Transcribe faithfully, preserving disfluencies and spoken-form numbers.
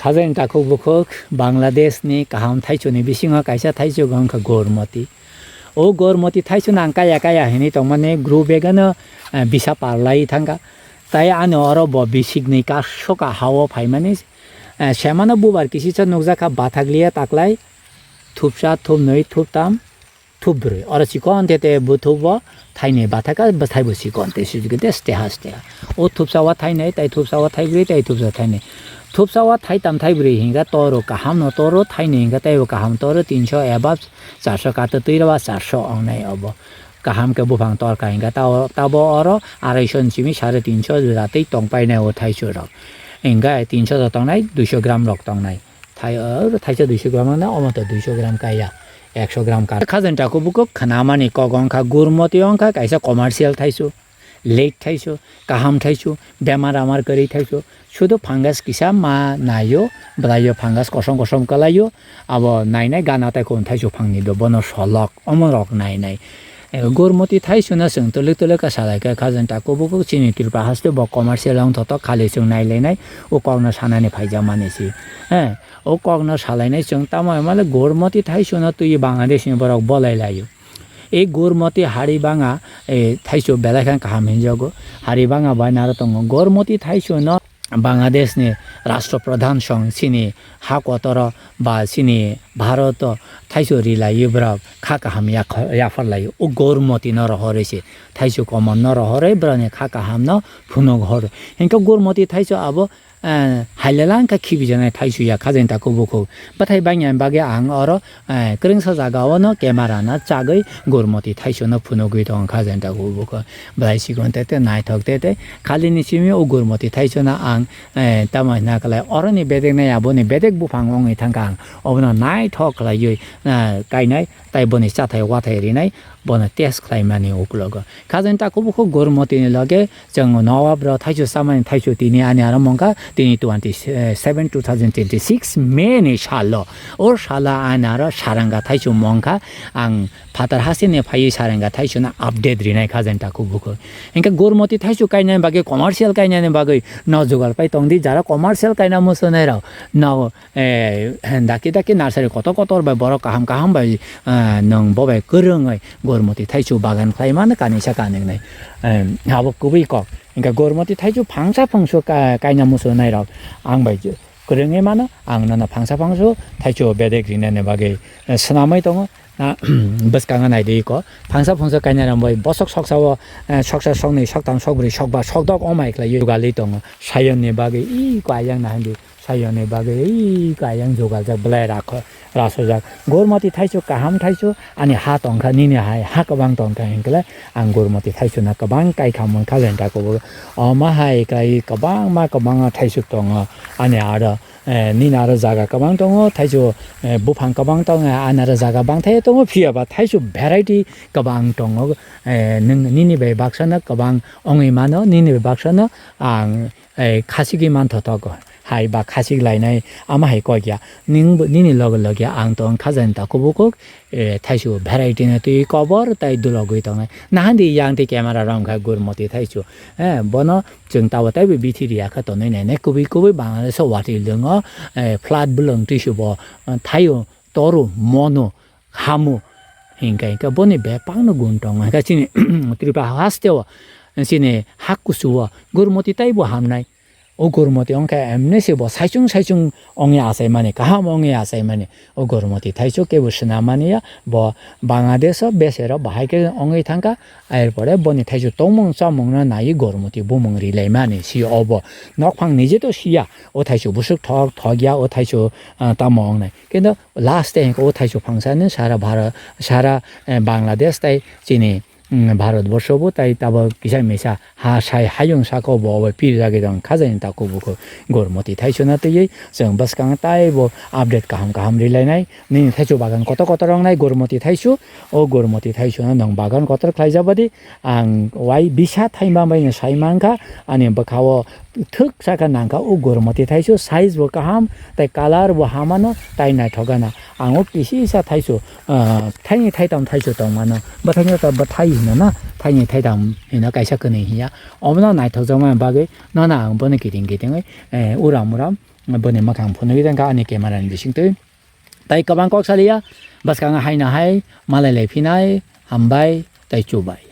Khajani takhuk bukhuk Bangladesh ni kaham thaichuni bisingo kaisa thaichuk wngkha Gormoti. O Gormoti thaichuna ang kaya kaya hinwi tongmani group begano, eh, bisa parlai thangkha. Tai ano oro bo bisikni kasoka hao phaimani, eh, semano bubar kisisa nukjakha bathakliya taklai thupsa thupnwi thuptam. Thupbrwi. Oro chikon te te buthubo thainwi bathaka, bwthaibo chikon te sujigwi te steha steha. O thupsa o thainwi, tai thupsa o thaibrwi, tai thupsa thainwi. Thupsa o thaitam thaibrwi hingkha toro kaham no toro, thainwi hingkha taibo kaham toro, tinso above, charso kato twi rwba, charso ongnai obo. Kaham khe buphang torkha hingkha tabo, tabo oro araiso ni simi sare tinso jora tei tongpainai o thaichuk rok. Hingkha tinso rok tongnai, duiso gram rok tongnai. Thai, o, thaisa duiso gram na, omo to duiso gram kaya, ekso gram ka. Khajani takhuk bukhuk khnamani kok wngkha, Gormoti wngkha kaisa commercial thaisu, late thaisu, kaham thaisu, bemar amar kwrwi thaisu. Sudu fungus kisa ma naio, bwlaio fungus kosom kosom kwlaio, abo nainai gana tai kun thaisu phangni do bono solok, omo rok nainai. Eh, Gormoti thaisuna chwng twlwk twlwk khe salai khe Khajani takhuk bukhuk chini Tripura haste bo commercial wng thotok khali chwng nailainai o kokno sanani phaijakmani si. Eh, o kokno salainai chwng tamo hwnmale Gormoti thaisuna twi Bangladesh ni borok bolai laio. E Gormoti hari banga, eh, thaisu belai khe kaham hinjago. Hari banga bai naro tongo. Gormoti thaisuna Bangladesh ni Rashtra Pradhan song chini ha kotoro ba chini Bharat o thaisu rilaiwi borok kha kaham yak-, yapharlaio. O Gormoti no rohorwi se thaisu komon no rohorwi borokni kha kaham no phunuk horo. Hinkhe Gormoti thaisu abo, eh, hailelang khe khibijaknai thaisu ya Khajani takhuk bukhuk. Bwthai bangya bagwi ang oro, eh, kwrwngsa jaga o no camera no chagwi Gormoti thaisu no phunugwi tongo Khajani takhuk bukhuk. Bwlai chikon te te naithok te te khali ni simi o Gormoti thaisu no ang, eh, tamo hina kwlai oroni bedek nai aboni bedek buphang wngwi thangkha ang obono naithok khwlaiwi, eh, kainai tai boni chathai wathai rinai bono test khlaimani uklogo. Khajani takhuk bukhuk Gormoti ni loge chwng Nawab rok thaisu chamani thaisu tini ani aro mongkha tini twenty seven two thousand twenty six May ni salo. O sala ani aro saranga thaisu mongkha ang phatar hasteni phaiwi saranga thaisuna update rinai Khajani takhuk bukhuk. Hinkhe Gormoti thaisu kainani bagwi commercial kainani bagwi no jugal pai tongdi jara commercial kaina muchunai rok no eh, daki daki nursery kotor kotor bai borok kaham kaham bai, eh, nwng bo bai kwrwngwi Gormoti thaisu bagan khlai mano kanisa kanwi nai. Eh, abo kubui kok. Hinkhe Gormoti thaisu phangsa phangsu ka-, kaina muchunai rok ang bai kwrwngwi mano, ang nono phangsa phangsu thaisu bedek rinani bagwi, eh, swnamwi tongo. Na, bwskango naidi ko phangsa phangsu kaina rok bai bosok soksa o, eh, soksa soknwi soktham sokbrwi sokba sokdok omai khlaiwi jugalwi tongo. Sayonni bagwi i ko ayang nahandi. Sayoni bagwi ei kayang jugaljak belai rakho rasojak. Gormoti thaisu kaham thaisu ani ha tongkha nini hai ha kwbang tongkha hinkhe ang Gormoti thaisuna kwbang kaikha mangkha lenta kubuk. Omo hai kai kwbangma kwbangma thaisu tongo ani aro, eh, nini aro jaga kwbang tongo thaisu, eh, buphang kwbang tongo ani aro jaga bangthai tongo phiyaba thaisu variety kwbang tongo, eh, nwng nini bai baksano kwbang wngwi mano nini bai baksano ang eh, khachigwi manthotok hai ba khachik lainai ama hai kok ya. Nini loge loge ang tong khajani takhuk bukhuk, eh, thaisu variety no twi kobor tai dulogwi tongnai. Nahandi yang twi camera rok wngkha Gormoti thaisu. Eh, bono chwng tabo taibo bithi riya khe tonwi nainai kubui kubui Bangladesh o watwi lwngo, eh, flood bwlwng twisu bo, eh, thaio. Toru, mono, hamu, hinkhe, hinkhe boni bebakno gun tongo. Hinkhe chini Tripura haste o, chini hak kusu o Gormoti taibo hamnai. O Gormoti wngkha emni se bo saichung saichung wngya achaimani, kaham wngya achaimani. O Gormoti thaichuk kebo swnam mani ya, bo Bangladesh o besero bahai khe wngwi thangkha. Erpore boni thaichuk tongmung chamungno naiwi Gormoti bumung rilaimani si obo. Nokphang nije to siya, o thaichuk busuk thok, thok ya, o thaichuk, ah, tamo wngnai. Kintu last e hinkhe o thaichuk phangsani sara Bhara-, sara, eh, Bangladesh tai chini, mm, Bharat borsho bo tai tabok kisa misa ha sai hayung saka bo obo pirjagwi tong khajani takhuk bukhuk Gormoti thaisuna twiwi chwng bwskang taibo update kaham kaham rilainai. Nini thaichuk bagan kotor kotor wngnai Gormoti thaichuk, o Gormoti thaisuna nwng bagan kotor khlaijak badi ang wai bisa thaima baino sai mankha ani bwkha o thwk saka nangkha o Gurmati thaisu, size bo kaham, tei colour bo hamano, tei naithok gana. Ang o kisisa thaisu, ah, thaini thaitam thaisu tongmano. Bwthaino ta bwthai hino na, thaini thaitam hino kaisa kwnwi hinya. Omono naithokjakmani bagwi nono ang bono kiting kitingwi, eh, uram uram boni mwkhang phunugwi tongkha ani camera ni bisingtwi. Tai kwbang kok saliya, bwskango haino hai malai lai phinai, hambai, tai chubai.